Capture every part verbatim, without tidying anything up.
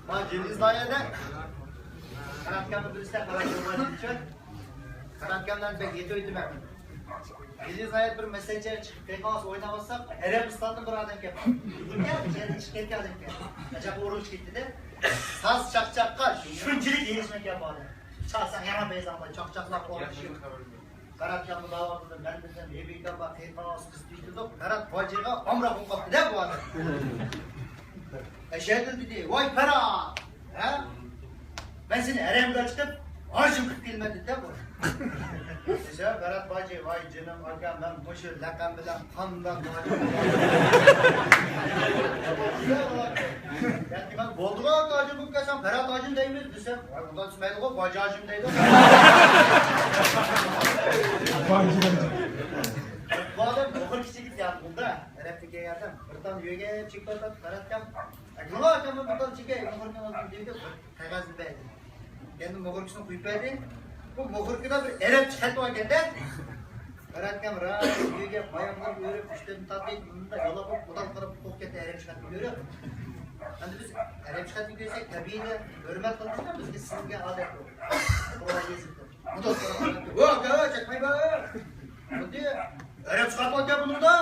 ما جىلىز ناھىيەدە قاراتكامنى بىلىسىلەر، قاراتكام بار دېدىچۇ. قاراتكاملارنى بەك يېتىۋېتىمەن. جىلىز ناھىيەدە بىر مەسچىتكە چىقىپ، قېقىڭاس ئويناۋاتساق، ئەرەبىستاندىن بىر ئادەم كەپ قالدى. يەنە چىقىپ كەتكەن ئادەم كەپ. ئەجەب ئۇرۇق چىقىپتىدە. ساز چاقچاققا شۇنچىلىك ھېرىسمەن كەپ قالدى. چالساڭ يەنە بەيزاڭدا چاقچاقلاپ ئورنىشىپ. قاراتكاممۇ داۋا قىلدى، مەن بىلسەم ھېبىكام بار، قېقىڭاس قىز تۇيۇشتۇردۇق، قارات باجىغا ئامراق بولۇپ قاپتۇ-دە بۇ ئادەم. ئەشەدىل دېدى، ۋاي پەرات! ھە؟ مەن سېنى ھەرەمگە چىقىپ، ھاجىم قىلىپ كېلىمەن دېدى-دە بۇ. دېسە، قارات باجى، ۋاي جېنىم ئاكا، مەن مۇشۇ لەقەم بىلەن قانداق ھاجىم؟ يەنى مەن بولدىغۇ ئاكا ھاجىم بولۇپ كەلسەڭ، پەرات ھاجىم دەيمىز دېسەم، ۋاي ئۇنداق دېمەيدىغۇ، باجى ھاجىم دەيدۇ. بۇ ئادەم مۇخبىر كىچىك يا بۇندا، ئەرەبتىن كەلگەن ئادەم. بىر تال يۆگەپ چىقىپ باراتتى، قاراتكام. ئەكلىغا ئاكاممۇ بىر تال چېكەي، مۇخبىرنىڭ ئالدىدا دېدى، بىر قەغەزنى بەردى. كەينىدىن مۇخبىركىسىنى قويۇپ بەردى. بۇ مۇخبىركىدا بىر ئەرەبچە خەت بار ئىكەن-دە. قاراتكام راست يۆگەپ، باياملار ئۆرۈپ، ئۈستىدىن تارتىپ، مۇنداق يالاپ، قوتان قاراپ، قوق كەتتى ئەرەبچە خەتنى كۆرۈپ. ئەمدى بىز ئەرەبچە خەتنى كۆرسەك، تەبىئىي ھۆرمەت قىلىمىز، بىزگە سىڭگەن ئادەت بۇ. قۇرئان يېزىقتىن. مۇنداق قاراپ، ۋا، گاۋا چەكمەي بار. خۇددى ئەرەبچە خەت باركەن بۇنىڭدا.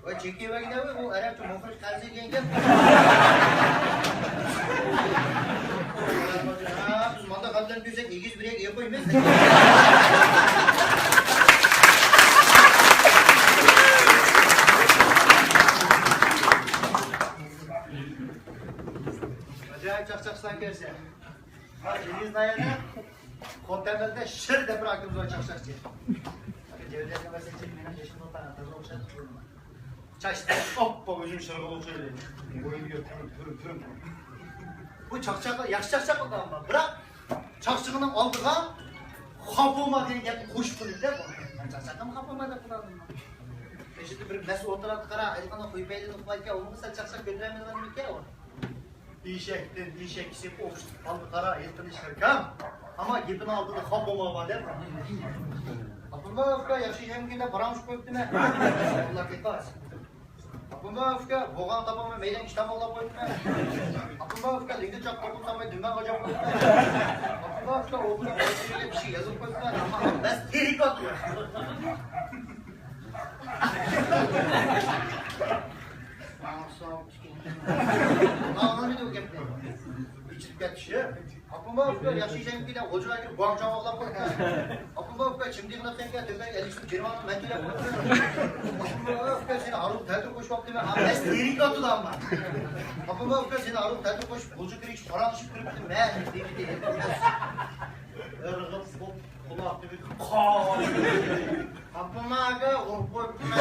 ۋاي، چېكىۋەرگىنە، ئۇ ئەرەبچە مۇخبىر قەرزى دېگەن گەپ. ھە، بىز مانداق ئادەملەرنى كۆرسەك، ئېگىز بىر يەرگە ئېلىپ قويىمىز. ئاجايىپ چاقچاقچىلار كۆرسە. ھا، جىلىز ناھىيەدە قوتەندىدە شىر دەپ بىر ئاكىمىز بار چاقچاقچى. جەۋدەتنى بەرسەك، مېنىڭ يېشىم بولسا، قىزىل ئوخشايدۇ. چاچلىرى ئاپئاق، ئۆزۈم شىرغا ئوخشايدۇ. بوينىغا پۈرۈم، پۈرۈم، پۈرۈم. بۇ چاقچاق، ياخشى چاقچاق قىلىدۇ، بىراق چاقچىقىنىڭ ئالدىغا خاپا بولما دېگەن گەپنى قوشۇپ قويدى-دە. مەن چاقچاققىمۇ خاپا بولما دەپ قىلالمايمەن. ئىچىدە بىر مەسئۇل ئولتۇراتتى، قارا، ھېلىقىنى قويۇپ بەيلىدىن قىلىۋەتكەن، ئۇمۇ سەل چاقچاق كۆتۈرەلمەيدىغان نېمىكەن ئۇ. ئېشەكتىن ئېشەك كېسىپ ئوخشىتىپ قالدى، قارا، ھېلىقىنى شىركەم. ئەمما گېپىنىڭ ئالدىدا خاپا بولمايۋا دەپ. ئابدۇللا ئۇكا، ياخشى ئىشەنمىگىن دەپ پاراڭلىشىپ قويۇپتىمەن. ئابدۇللا قېقاس. ئابدۇللا ئۇكا، بوغاڭ تاپالماي مەيدان ئىشتان باغلاپ قويۇپتىمەن. ئابدۇللا ئۇكا، لىڭگە چاق توقۇم تاپماي دۈمبەن غاجاپ قويۇپتىمەن. ئابدۇللا ئۇكا، ئوغلىنىڭ ئوغلىغا بىر شەي يازىپ قويۇپتىمەن. ئەمما بەس تېرىك ئاتىدۇ. ئاڭلىمىدى ئۇ گەپنى. ئېچىلىپ كەتتى شۇ. ئاپام ئۇكا، ياخشى ئىشەنمىگىن دەپ غۇلجىغا كىرىپ گۇاڭ چاۋاقلاپ قويدى. ئاپام ئۇكا، چىمدىغىنى قىلىپ كەل، تۆپەك ئەللىك سوم جېرىمانە مەن تۆلەپ قويدۇم. ئاپام ئۇكا، سېنى ئارۇق تەتۈر قوشۇپ ئاپتىمەن. ھە، بەس تېرىك ئاتىدۇ ئەمما. ئاپام ئۇكا، سېنى ئارۇق تەتۈر قوشۇپ غۇلجىغا كىرگۈچە پاراڭلىشىپ كىرىپتىم مەن دېدى. ئىرغىپ قۇلاق تۈۋىگە قاپ. ئاپام ئاكا، ئۇرۇپ قويۇپتىمەن.